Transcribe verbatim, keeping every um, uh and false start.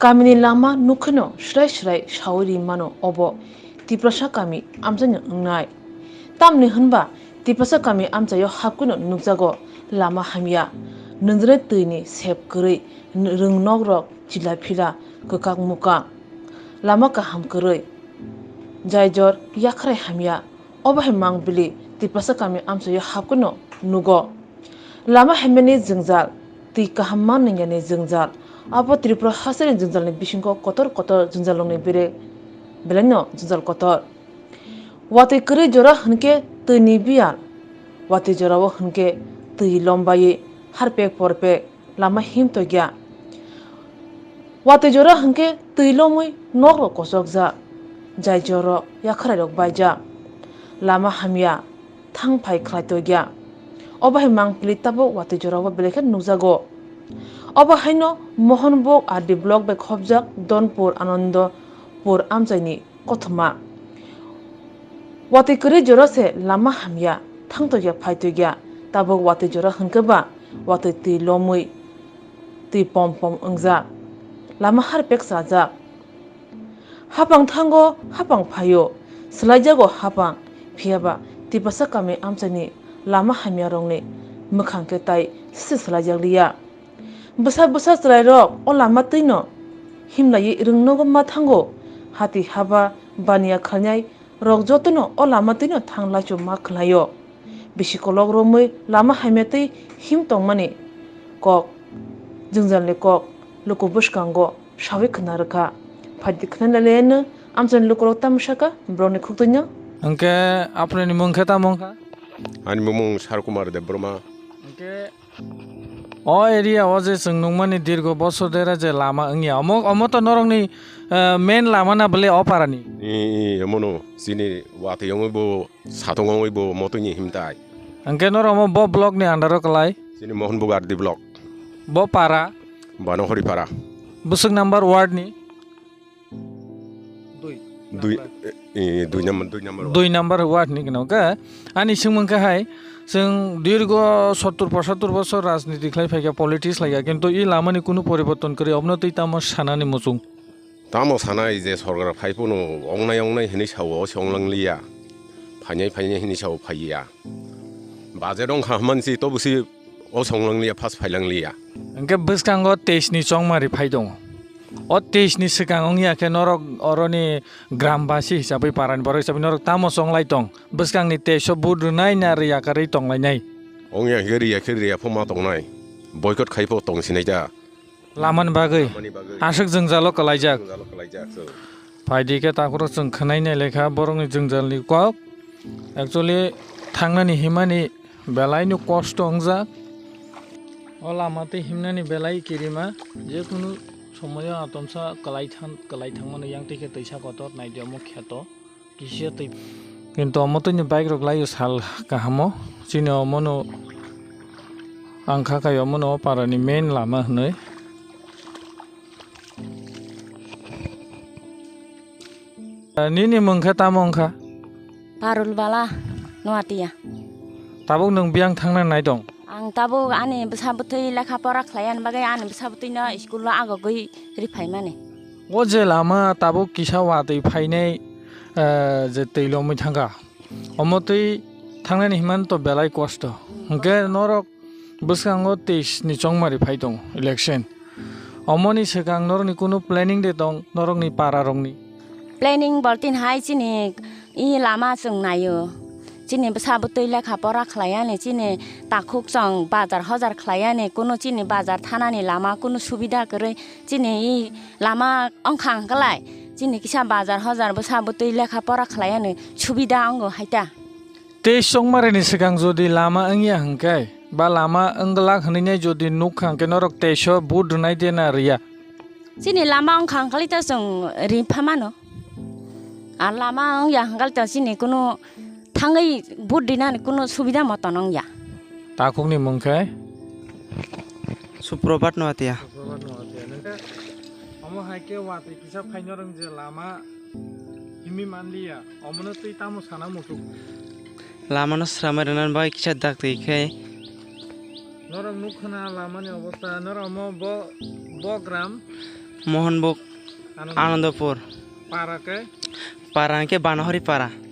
Kamini lama nukhwino swrai swrai sawi ri mano obo Tiprasa kami amchaino wngnai. Tamni hwnba Tiprasa kami amchaio hapkhwino nukjago lama hamya, nwnjrwi twini sep kwrwi, rwng nokrok chila phila kwkak mukak, lama kaham kwrwi, jaijor yakhrai hamya, obo hai mang bili Tiprasa kami amchaio hapkhwino nugo. Lama hamyani jwngjal, twi kaham ma nwngyani jwngjal, abo Tripura hasteni jwngjalni bisingo kotor kotor jwngjalrokni bere belaino jwngjal kotor. Watwi kwrwi jora hwnkhe twini biyal, watwi jorao hwnkhe twi lombaiwi harpek porpek lama himtokya. Watwi jora hwnkhe twi lomwi nokrok kochokjak, jai jorok yakhwrairok baijak. Lama hamya, thang phai khlai tokya. Obo hai mangpili tabuk watwi jorao belai khe nukjago. Obo haino Mohanbog R D block bai khopjak Donpur Anandopur amchaini kothoma. Watwi kwrwi jora se lama hamya, thang tokya phai tokya. Tabuk watwi jora hwnkhe ba watwi twi lomwi twi pom pom wngjak. Lama harpek chajak. Hapang thango, hapang phaio, swlaijago hapang, phiyaba Tiprasa kami amchaini lama hamyarokni mwkhang khe tai se swlaijak liya. Bwsa bwsa chwrairok o lama twino himlaiwi rwngnogo ma thango, hati haba baniya khlainai rok jotono o lama twino thang laichuk ma khlaio. Bisi kolok romwi lama hamya twi him tongmani kok, jwngjalni kok luku bwskango sawi khna rwkha. Phaidi khna lailaino amchaini lukurok tamo sakha borokni khuktwino. Hwnkhe aphuruni mung khe tamo wngkha? Ani mung Sar Kumar Debbarma. Hwnkhe o area o je chwng nukmani dirgo bosor dera je lama wngya, omo, omo to norokni, eh, main lama na bwle o parani? I, i, omono chini watwi wngwi bo, satong wngwi bo motoni himtai. Hwnkhe norok omo bo block ni under o kwlai? Chini Mohanbog R D block. Bo para? Bano Horipara. Bwswk number ward ni? Dui. Dui, number. Eh, eh, dui number, dui number. Dui number ward ni gwnang khe. Ani swngmung khe hai, chwng dirgo sottur pochattur bosor rajniti khlai phaikha, politics laikha, kintu i lamani kunu poriborton kwrwi, obono twi tamo sanani muchung? Tamo sanai je sorkar phai phano ongnai ongnai hinwi sao, o se onglang liya. Phainai phainai hinwi sao phaiya. Budget ongkha hwnmani si, tobo si o songlang liya, first phailang liya. Hwnkhe bwskango teis ni chongmari phai tongo. O teis ni swkang wngya khe norok oroni grambasi hisabwi, parani borok hisabwi norok tamo chonglai tong? Bwskangni teis o vote rwnai na rwya kwrwi tonglainai? Wngya khe rwya khe rwya pho ma tongnai. Boycott khai pho tong sinai da. Lamani bagwi. Lamani bagwi. Aswk jwngjalo kwlaijak. Jwngjalo kwlaijak, so. Phaidi khe takhoro chwng khwnai nai lekha borokni jwngjalni kok. Actually, thangnani himani belaino kosto wngjak. O lama tei himnani belai kirima, je kunu somoyo atomsa kwlai than-, kwlai thangmano yang tei khe twisa kotor naidi omo kheto. Kisa twi. Kintu omo twini bike rok laio sal kahamo. Chini omono ang kha kai omono o parani main lama hinwi. Nini mung khe tamo wngkha? Parul Bala, Noatia. Tabuk nwng biyang thangna nai dong? Ang tabuk ani bwsa bwtwi lekha pora khlai ani bagwi ani bwsa bwtwino school o agogwi riphaimani. O je lama tabuk kisa watwi phainai, eh, je twi lomwi thangkha. Omo twi thangnani himani to belai kosto. Hwnkhe norok bwskango teis ni chongmari phai tongo election. Omoni swkang norokni kunu planning de tong norokni para rokni? Planning boltin hai chini i lama chwng naio. Chini bwsa bwtwi lekha pora khlai ani chini takhuk chwng bazar hojar khlai ani kunu chini bazar thanani lama kunu subida kwrwi chini i lama wngkha hwnkhe lai chini kisa bazar hojar bwsa bwtwi lekha pora khlai ani subida wngo hai ta. Teis chongmarini swkang jodi lama wngya hwnkhe ba lama wngglak hwnwi nai jodi nukha hwnkhe norok teis o vote rwnai de na rwya? Chini lama wngkha hwnkhe to chwng ri pha mano. Ar lama wngya hwnkhe to chini kunu thangwi vote rinani kunu subida moton wngya. Takhukni mung khe? Suprabhat Noatia. Suprabhat Noatia. Nokhe omo hai khe watwi kisa phaino rwng je lama himwi manliya. Omono twi tamo sana muchuk? Lamano swramwi rwna bagwi kisa dak twi khe. Norok nukha na lamani obostha, norok omo bo, bo gram Mohanbug, Anandapur. Anandapur. Para ke? Para ke Banahori Para.